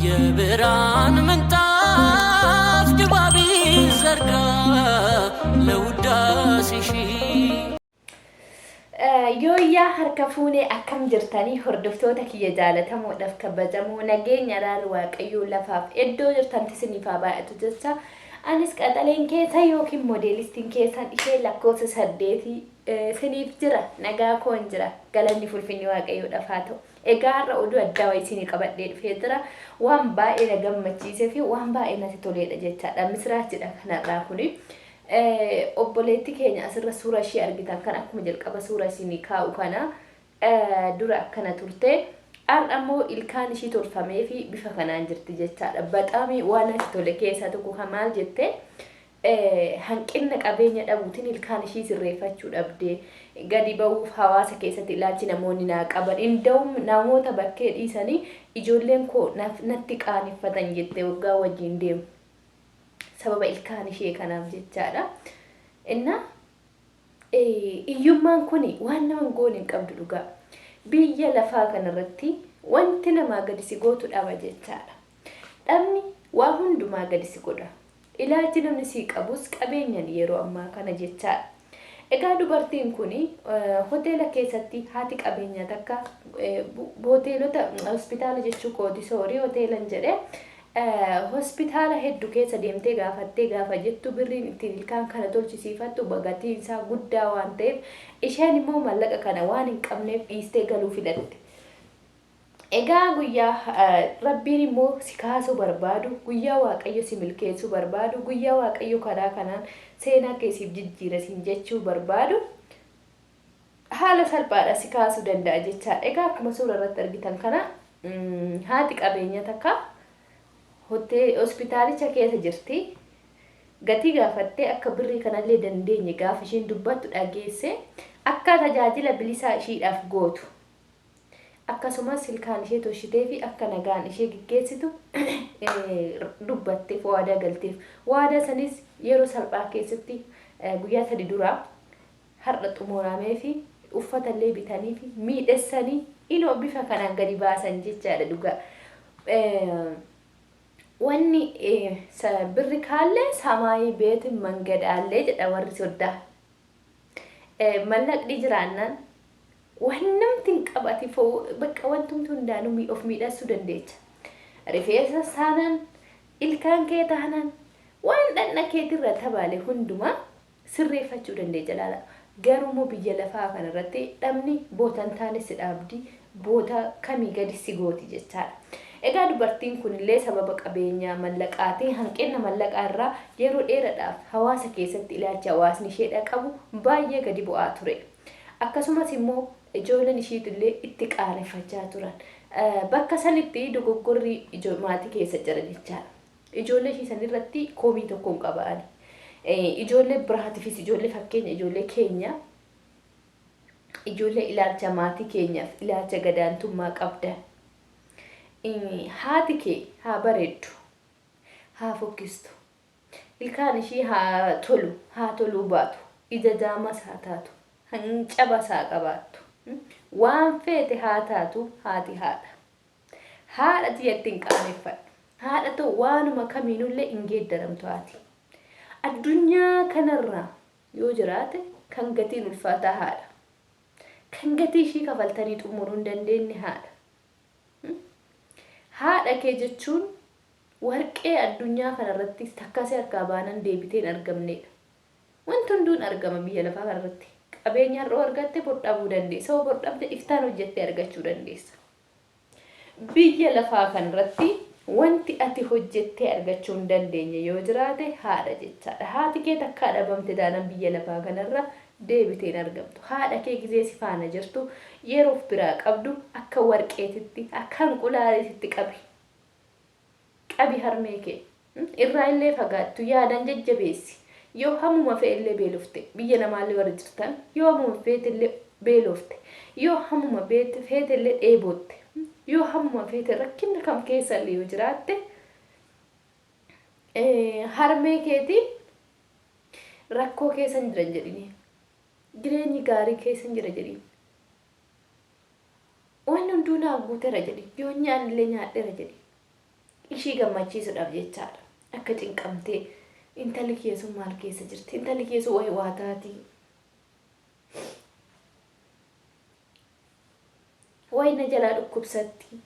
የብርሃን ምንጣፍ ድባብ ዘርጋ ለውዳሴሽ። Yooyyaa harka fuunee akkam jirtanii hordoftoota kiyya jaalatamoodhaaf kabajamoo nageenya araarri waaqayyoo lafaaf iddoo jirtantti isiniif haa baay'atu jecha anis qaxaleen keessa yookiin moodeelistiin keessan ishee lakkoofsa saddeetii isiniif jira nagaa koon jira galanni fulfinni waaqayyoodhaaf haa ta'u. Egaa har'a oduu addaa wayii isinii qabadhee dhufee jira. Waan baay'ee na gammachiisee fi waan baay'ee natti toleedha jechaadha. Misiraachidha kanarraa kuni. Obboleetti keenya asirra suura ishee argitan kan akkuma jalqaba suura isinii kaa'u kana dura akkana turte. Har'a immoo ilkaan ishii tolfamee fi bifa kanaan jirti jechaadha. Baxaamii waan natti tole keessaa tokko kan maal jette hanqinna qabeenya dhabuutiin ilkaan ishii sirreeffachuu dhabde gadi ba'uuf hawaasa keessatti ilaalchi namoonni naa qaban inda'um namoota bakkee dhiisanii ijoolleen koo natti qaaneffatan jette waggaa wajjin deemu sababa ilkaan ishee kanaaf jechaadha. Inna iyyummaan kun waan nama hin goone hin qabdu dhugaa. Biyya lafaa kanarratti wanti namaa gadi si gootu dhaba jechaadha. Dhabni waa hundumaa gadi si godha. Ilaalchi namni sii qabus qabeenyan yeroo ammaa kana jechaadha. Egaa dubartiin kun hoteela keessatti haati qabeenyaa takka hoteelota hospitaala jechuu kooti soorii hoteelan jedhe hospitaala hedduu keessa deemtee gaafattee gaafa jettu birriin ittiin ilkaan kana tolchisiifattu gatiin isaa guddaa waan ta'eef isheen immoo mallaqa kana waan hin qabneef dhiistee galuu filatte. Egaa guyyaa Rabbiin immoo si kaasuu barbaadu, guyyaa Waaqayyo si milkeessuu barbaadu, guyyaa Waaqayyo karaa kanaan seenaa kee siif jijjiira siin jechuu barbaadu haala salphaadha si kaasuu danda'a jechaadha. Egaa akkuma suura irratti argitan kana haati qabeenya takka hospitaalicha keessa jirti. Gatii gaafattee akka birrii kanallee dandeenye gaafa isheen dubbattu dhageesse akka tajaajila bilisaa ishiidhaaf gootu. Akkasumas ilkaan ishee toshitee fi akka nagaan ishee geggeessitu dubbatteef waadaa galteef. Waadaa sanis yeroo salphaa keessatti guyyaa sadi duraa har'a xumuramee fi uffata illee bitanii fi miidhessanii inoo bifa kanaan gadi baasan jechaadha dhugaa. Wanni birri kaallee samaayii beetin mangadaallee jedha warri soddaa. Mallaqni jiraannaan waan namti hin qabati bakka wantumti hundaanuu of miidhagsuu dandeecha. Rifeensa taanaan, ilkaan kee taanaan, waan dhaqna keetirra tabaale hundumaa sirreeffachuu dandeecha laala. Garuu immoo biyya lafaa kanarratti dhabni boota hin taane si dhaabdi, boota kamii gadi si gooti jechaadha. Egaa dubartiin kunillee sababa qabeenya mallaqaatiin hanqina mallaqaa irraa yeroo dheeraadhaaf hawaasa keessatti ilaalchi hawaasni isheedha qabu baay'ee gadi bu'aa ture. Akkasumas immoo ijoolleen ishiitillee itti qaaneffachaa turan. Bakka sanitti dogoggorri maatii keessa jira jechaadha. Ijoollee ishii sanirratti komii tokko hin qaba'ani. Ijoollee biraatiifis ijoollee fakkeenya ijoollee keenya ijoollee ilaalcha maatii keenyaaf ilaalcha gadaantummaa qabdan. Haati kee haa bareeddu, haa fokkistu, ilkaan ishii haa tolu, haa toluu baatu, ija jaamas haa taatu, cabas haa qabaattu, waan feete haa taatu haati haadha. Haadha tiyyatti hin qaaneffadhu. Haadha ta'u waanuma kamiinullee hin geeddaramtu haati. Addunyaa kanarraa yoo jiraate kan gatiin ulfaataa haadha. Kan gatii ishii kafaltanii xumuruu hin dandeenye haadha. Haadha kee jechuun warqee addunyaa kanarratti takkasee harkaa baanan deebitee hin argamnedha. Wanti hunduun argama biyya lafaa kanarratti. Qabeenya har'oo argatte bor dhabuu dandeessa. Yoo bor dhabde iftaan hojjettee argachuu dandeessa. Biyya lafaa kanarratti wanti ati hojjettee argachuu hin dandeenye yoo jiraate haadha jechaadha. Haati kee takkaa dhabamte taanaan biyya lafaa kanarra deebitee hin argamtu. Haadha kee gizee si faana jirtu yeroof biraa qabdu akka warqeetitti akka inqulaaliititti qabi. Qabi harmee kee. Irraa illee fagaattu yaadaan jajjabeessi. Yoo hammuma fe'e illee beelofte biyya namaallee warri jirtan yoo hammuma feete illee beelofte yoo hammuma feete illee dheebotte yoo hammuma feete rakkinna kam keessa illee yoo jiraatte harmee keetiin rakkoo keessa hin jiran jedhini. Jireenyi gaarii keessa hin jira jedhini. Wanni hunduu naaf guutera jedhi. Yoo nyaanne illee nyaadheera jedhi. Ishii gammachiisuudhaaf jechaadha. Akka cinqamtee intalli kiyya sun maal keessa jirti? Intalli kiyya sun wayi waa taatii? Wayi na jalaa dhukkubsatti?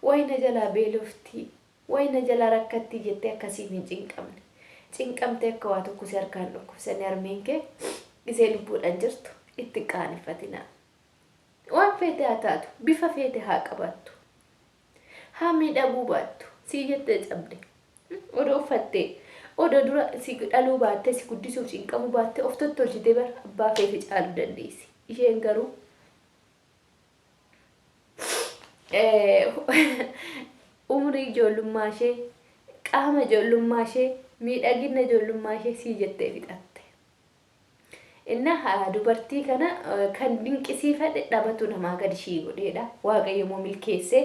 Wayi na jalaa beelofti? Wayi na jalaa rakkattii jettee akka siif hin cinqamne. Cinqamtee akka waa tokko si harkaa hin dhukkubsanne harmeen kee gisee lubbuudhaan jirtu itti hin qaaneffatinaa. Waan feete haa taatu, bifa feete haa qabaattu, haa miidhaguu baattu, sii jettee cabde. Odoo uffattee, odoo dura si dhaluu baattee, si guddisuuf cinqamuu baattee of tottolchitee bar abbaa feete caaluu dandeessi. Isheen garuu umrii ijoollummaa ishee, qaama ijoollummaa ishee, miidhagina ijoollummaa ishee sii jettee fixatte. Inna dubartii kana kan dinqisiifadhe dhabatu namaa gad ishii godheedha. Waaqayyo immoo milkeessee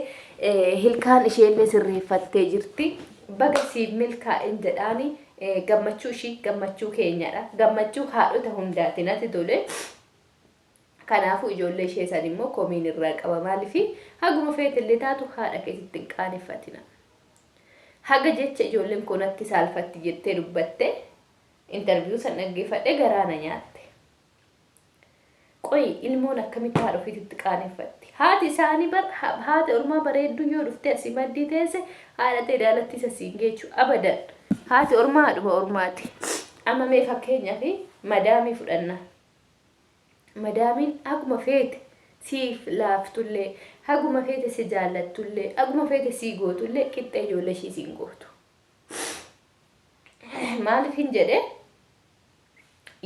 hilkaan isheellee sirreeffattee jirti. Baga siif milkaa'in jedhaani gammachuu ishii gammachuu keenyadha. Gammachuu haadhota hundaati natti tole. Kanaafuu ijoollee ishee san immoo komiin irraa qaba. Maaliif haguma feetellee taatu haadha keetitti hin qaaneffatina. Haga jecha ijoolleen koo natti saalfatti jettee dubbatte interview san dhaggeeffadhe garaa na nyaatte. Qoyi ilmoon akkamitti haadha ofiititti qaaneffatti? Haati isaanii bar haati ormaa bareedduu yoo dhuftee asii maddii teesse haadha ta'e daalattii isa siin geechu abadan. Haati ormaa haadhuma ormaati. Amma mee fakkeenyaaf madaamii fudhanna. Madaamiin haguma feete siif laaftullee, haguma feete si jaallattullee, haguma feete sii gootullee qixxee ijoollee ishii siin gootu. Maaliif hin jedhe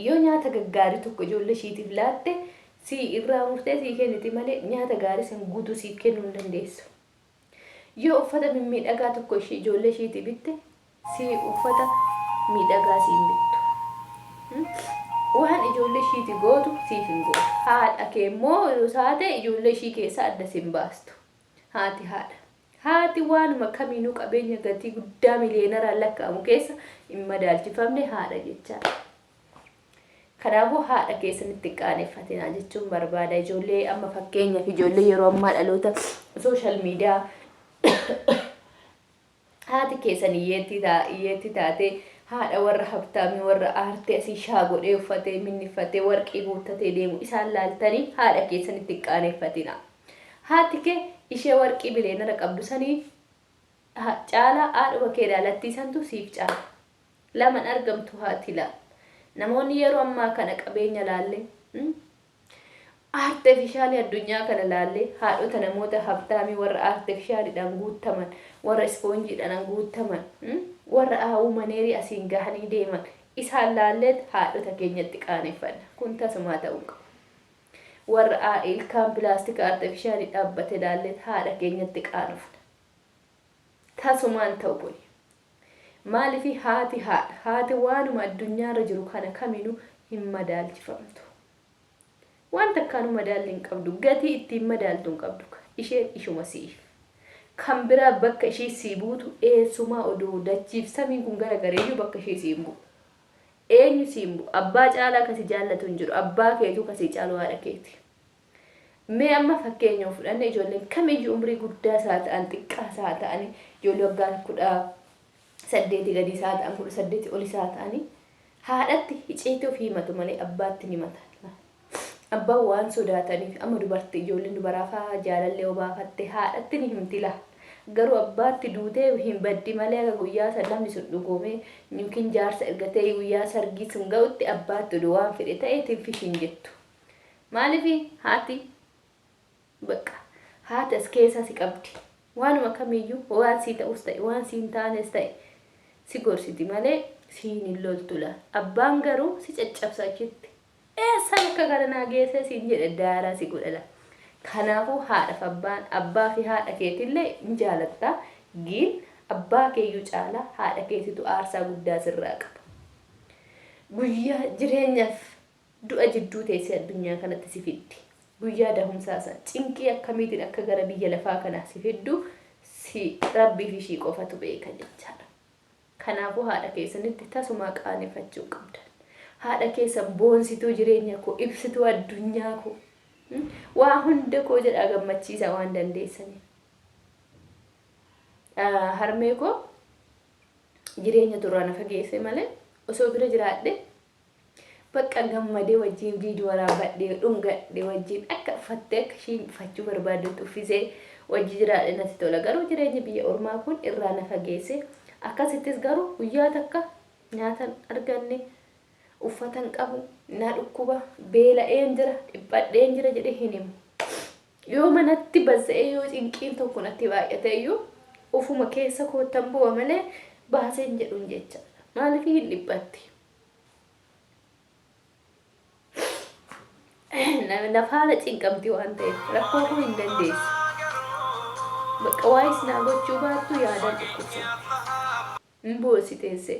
yoo nyaata gaggaarii tokko ijoollee ishiitiif laatte sii irraa murtee sii kenniti malee nyaata gaarii san guutuu siif kennuu hin dandeessu. Yoo uffata mimmiidhagaa tokko ishii ijoollee ishiitii bitte sii uffata miidhagaa siin bittu. Waan ijoollee ishiitii gootu siif hin gootu. Haadha kee immoo yoo taate ijoollee ishii keessaa adda sin baastu. Haati haadha. Haati waanuma kamiinuu qabeenya gatii guddaa miliyeenaraan lakkaa'amu keessa hin madaalchifamne haadha jechaadha. Kanaafuu haadha keessanitti hin qaaneffatinaa jechuun barbaada. Ijoollee amma fakkeenyaaf ijoollee yeroo ammaa dhaloota social media haati keessan hiyyeettii taatee haadha warra habtaamii warra aartee asii shaa godhee uffatee minniffatee warqii guuttatee deemu isaan laaltanii haadha keessanitti hin qaaneffatinaa. Haati kee ishee warqii bileenara qabdu sanii caalaa haadhuma kee daalattii santu siif caala. Laman argamtu haati laa. Namoonni yeroo ammaa kana qabeenya laallee aartefishaalii addunyaa kana laallee haadhota namoota habtaamii warra aartefishaaliidhaan guuttaman warra ispoonjiidhaan guuttaman warra aawuu maneerii asiin gahanii deeman isaan laalleet haadhota keenyatti qaaneffanna. Kun tasumaa ta'uu qabu. Warra ilkaan pilaastika aartefishaalii dhaabbate laalleet haadha keenyatti qaanofna. Tasumaan ta'u kuni. Maaliif haati haadha. Haati waanuma addunyaarra jiru kana kaminuu hin madaalchifamtu. Waan takkaanuu madaalli hin qabdu. Gatii ittiin madaaltu hin qabdu. Isheen ishuma siif. Kan biraa bakka ishii sii buutu eessumaa oduu dachiif samiin kun garagareeyyuu bakka ishii siin bu'u. Eenyu siin bu'u? Abbaa caalaa kasi jaallatu hin jiru. Abbaa keetuu kasii caalu haadha keeti. Mee amma fakkeenya yoo fudhanne ijoolleen kamiyyuu umrii guddaas haa ta'an xiqqaas haa ta'ani ijoollee waggaa 18 gadiis haa ta'an 18 olis haa ta'ani haadhatti icciitii ofii himatu malee abbaatti ni himatan. Abbaan waan sodaataniif amma dubartii ijoolleen dubaraa fa'aa jaalallee yoo baafatte haadhatti ni himti laa. Garuu abbaatti duutee hin baddi malee akka guyyaa san namni sun dhugoomee yookiin jaarsa erga ta'ee guyyaa sargii sun ga'utti abbaatti oduu waan fedhe ta'e tinfish hin jettu. Maaliif haati bakka haati as keessaa si qabdi. Waanuma kamiyyuu waan sii ta'us ta'e waan sii hin taanes ta'e si gorsiti malee siin hin loltu laa. Abbaan garuu si caccabsa achitti. Eessaan akka kana naa geessee siin jedhe daaraa si godha laa. Kanaafuu haadhaaf abbaan abbaa fi haadha keetillee hin jaalatta giin abbaa keeyyuu caalaa haadha keetitu aarsaa guddaa sirraa qaba. Guyyaa jireenyaaf du'a jidduu teessee addunyaa kanatti si fiddi. Guyyaa dahumsaa san cinqii akkamiitiin akka gara biyya lafaa kanaa si fiddu si Rabbii fi ishii qofatu beeka jechaadha. Kanaafuu haadha keessanitti tasumaa qaaneffachuu hin qabdan. Haadha keessan boonsituu jireenya koo, ibsituu addunyaa koo, waa hunda koo jedhaa gammachiisaa waan dandeessaniif. Harmee koo Jireenya duraa na fageesse malee osoo bira jiraadhe bakka gammadee wajjin viidiyoo waraabadhee dhungadhe wajjin akka uffattee akka ishiin uffachuu barbaaddutti uffisee wajji jiraadhe natti tola. Garuu jireenya biyya ormaa kun irraa na fageesse. Akkasittis garuu guyyaa takka nyaatan arganne, uffatan qabu, na dhukkuba, beela'een jira, dhiphadheen jira jedhee hin himu. Yoo manatti bazza'ee yoo cinqiin tokko natti baay'ate iyyuu ofuma keessa koottan bu'a malee baaseen jedhuun jechaadha. Maaliif hin dhiphatti? Na faana cinqamti waan ta'eef rakkoo koo hin dandeessu. Bakka waa'ee naa gochuu baattu yaadaan dhukkubsatti. Hin boossi teessee.